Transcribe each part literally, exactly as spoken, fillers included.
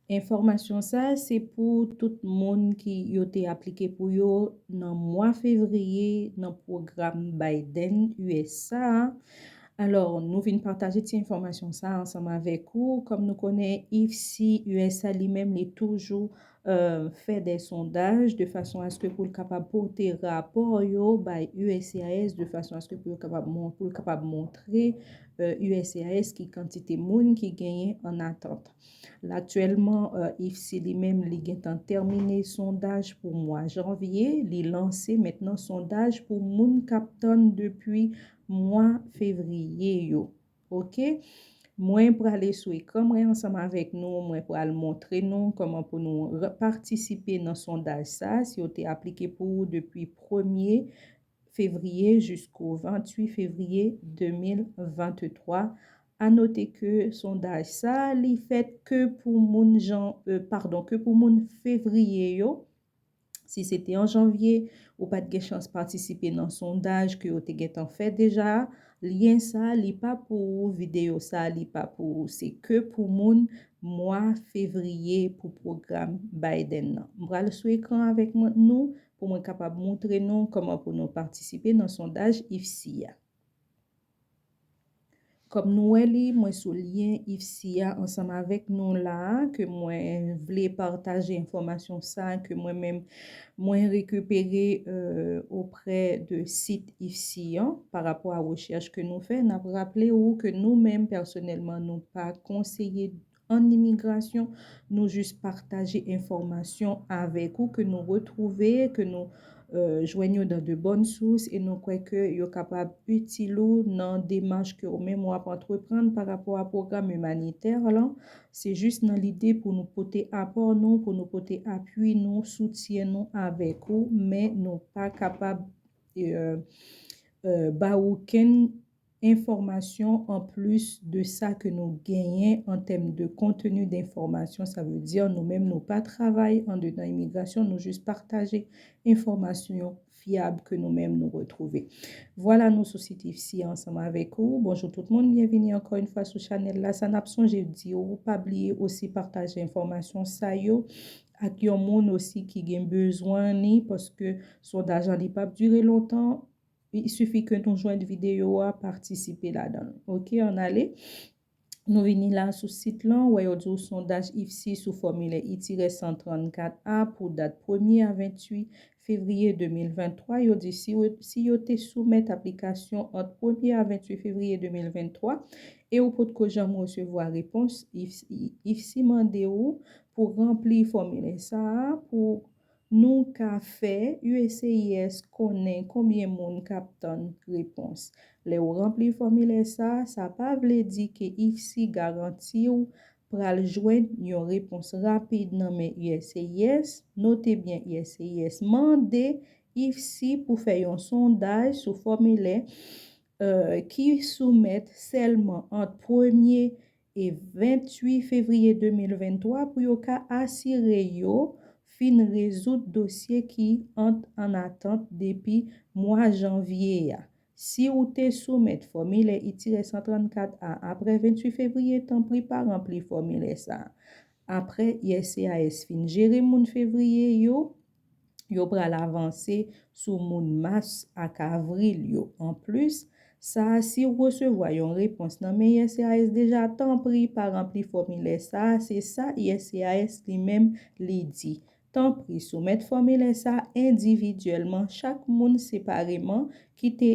Enfòmasyon sa a se pou tout moun ki yo te aplike pou yo nan mwa fevriye nan pwogram Biden U S A a. Alò, nou vin pataje ti enfòmasyon sa a ansanm avèk ou. Kòm nou konnen, ifsi U S A li menm, li toujou, euh, fè de sondaj de fason aske pou l kapab pote rapò yo bay U S C I S, de fason aske pou yo kapab mon-, pou l kapab montre, euh, U S C I S ki kantite moun ki genyen an atant. La, aktyèlman, euh, ifsi li menm, li gentan tèmine sondaj pou mwa janvye. Li lanse mentnan sondaj pou moun k ap tann depi mwa fevriye yo. Oke? Mwen prale sou ekran mwen ansanm avèk nou. Mwen pral montre nou kòman pou nou re-, patisipe nan sondaj sa a, si yo te aplike pou ou depi premye fevriye jisko venntuit fevriye de mil venntwa. A note ke sondaj sa a, li fèt ke pou moun jan, euh, padon, ke pou moun fevriye yo. Si se te an janvye, ou pa t gen chans patisipe nan sondaj ke yo te gentan fè deja a, lyen sa a, li pa pou ou, videyo sa a, li pa pou ou. Se ke pou moun mwa fevriye pou pwogram Biden nan. M pral sou ekran avèk mwen, nou, pou mwen kapab montre nou kòman pou nou patisipe nan sondaj ifsi a. Kòm nou wè li, mwen sou lyen ifsi a ansanm avèk nou la a, ke mwen vle pataje enfòmasyon sa a, ke mwen menm, mwen rekipere, euh, oprè de sit ifsi an, pa rapò a rechèch ke nou fè. N ap raple ou ke nou menm, pèsonèlman, nou pa konseye an imigrasyon, nou jis pataje enfòmasyon avèk ou ke nou retwouve, ke nou, euh, jwenn yo dans de bonnes sources, e nou kwè ke yo kapab itil ou nan demach ke ou menm w ap antreprann pa rapò a pwogram imanitè lan. Se jis nan lide pou nou pote apò nou, pou nou pote apui nou, soutyen nou avèk ou, men nou pa kapab, euh, euh, ba ou okenn enfòmasyon anplis de sa ke nou genyen an tèm de konteni de enfòmasyon. Sa vle di, nou menm, nou pa travay andedan imigrasyon, nou jis pataje enfòmasyon fyab ke nou menm nou retwouve. Vwala, nou sou sit ifsi ansanm avèk ou. Bonjou tout moun, byenvini ankò yon fwa sou chanèl la. Sa n ap sonje di ou, pa bliye osi pataje enfòmasyon sa yo ak yon moun osi ki gen bezwen li, paske sondaj lan li p ap dire lontan. Il suffit ke nou jwenn videyo a, patisipe ladan l. Oke, ann ale. Nou vini la sou sit lan, wè yo di w sondaj ifsi sou fòmilè I T R S san trannkat A pou dat premye a venntuit fevriye de mil venntwa. Yo di si yo, si yo te soumèt aplikasyon ant premye a venntuit fevriye de mil venntwa e ou potko janm resevwa repons, ifsi, ifsi mande ou pou ranpli fòmilè sa a pou nou ka fè U S C I S konnen konbyen moun k ap tann repons. Lè w ranpli fòmilè sa a, sa pa vle di ke ifsi garanti w pral jwenn yon repons rapid nan men U S C I S. Note byen, U S C I S mande ifsi pou fè yon sondaj sou fòmilè, euh, ki soumèt sèlman ant premye e venntuit fevriye de mil venntwa pou yo ka asire yo fin rezoud dosye ki ant an atant depi mwa janvye a. Si ou te soumèt fòmilè I T R S san trannkat A apre venntuit fevriye, tanpri pa ranpli fòmilè sa a. Apre U S C I S fin jere moun fevriye yo, yo pral avanse sou moun mas ak avril yo. Anplis, sa a, si w resevwa yon repons nan men U S C I S deja, tanpri pa ranpli fòmilè sa a. Se sa U S C I S li menm li di. Tanpri, soumèt fòmilè sa a endividyèlman, chak moun separeman ki te,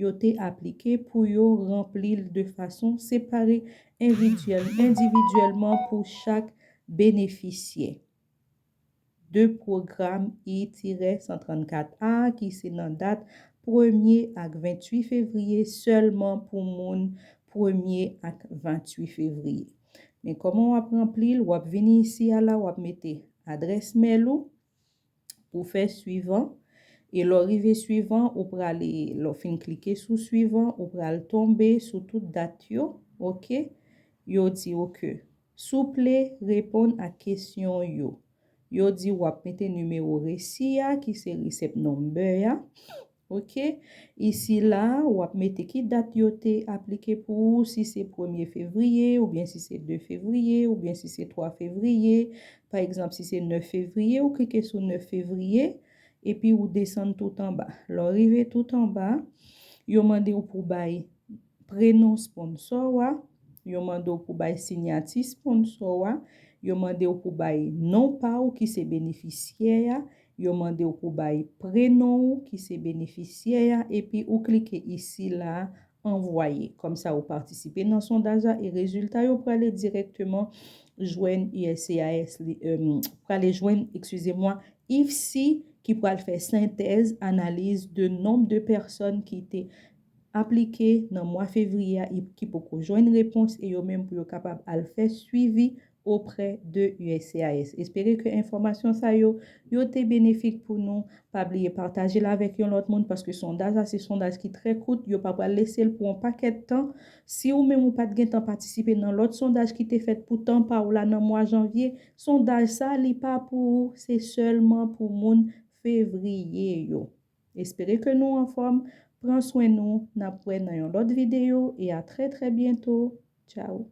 yo te aplike pou yo ranpli l de fason separe, envidyèl-, endividyèlman pou chak benefisyè de pwogram I T R S san trannkat A, ki se nan dat premye ak venntuit fevriye, sèlman pou moun premye ak venntuit fevriye. Men kòman w ap ranpli l? W ap vini isi a la, w ap mete adrès mèl ou pou fè swivan. E lè w rive swivan, ou prale, lè w fin klike sou swivan, ou pral tonbe sou tout dat yo, oke? Yo di w ke, souple, reponn a kesyon yo. Yo di w ap mete nimewo resi a, ki se receipt number a. Ok? Isi la, w ap mete ki dat yo te aplike pou ou, si se premye fevriye, oubyen si se de fevriye, oubyen si se twa fevriye. Pa egzanp, si se nèf fevriye, ou klike sou nèf fevriye, epi ou desann tout anba. Lè w rive tout anba, yo mande w pou bay prenon sponsò a, yo mande w pou bay siyati sponsò a, yo mande w pou bay non pa w ki se benefisyè a, yo mande w pou bay prenon ou ki se benefisyè a, epi ou klike isi la, anvwaye. Kòmsa ou patisipe nan sondaj la e rezilta yo prale dirèkteman jwenn U S C I S li, euh, prale jwenn, excusez-moi, IFSI ki pral fè sentèz, analiz de nonb de pèsòn ki te aplike nan mwa fevriye a e ki poko jwenn repons e yo menm pou yo kapab al fè swivi auprès de U S C I S. Espere ke enfòmasyon sa yo, yo te benefik pou nou. Pa bliye pataje l avèk yon lòt moun paske sondaj la se sondaj ki trè kout, yo pa pral lese l pou yon pakèt tan. Si ou menm ou pa t gentan patisipe nan lòt sondaj ki te fèt pou tan pa w la nan mwa janvye, sondaj sa li pa pou ou, se sèlman pou moun fevriye yo. Espere ke nou anfòm. Pran swen nou. N ap wè nan yon lòt videyo e a trè trè byento. Tchao.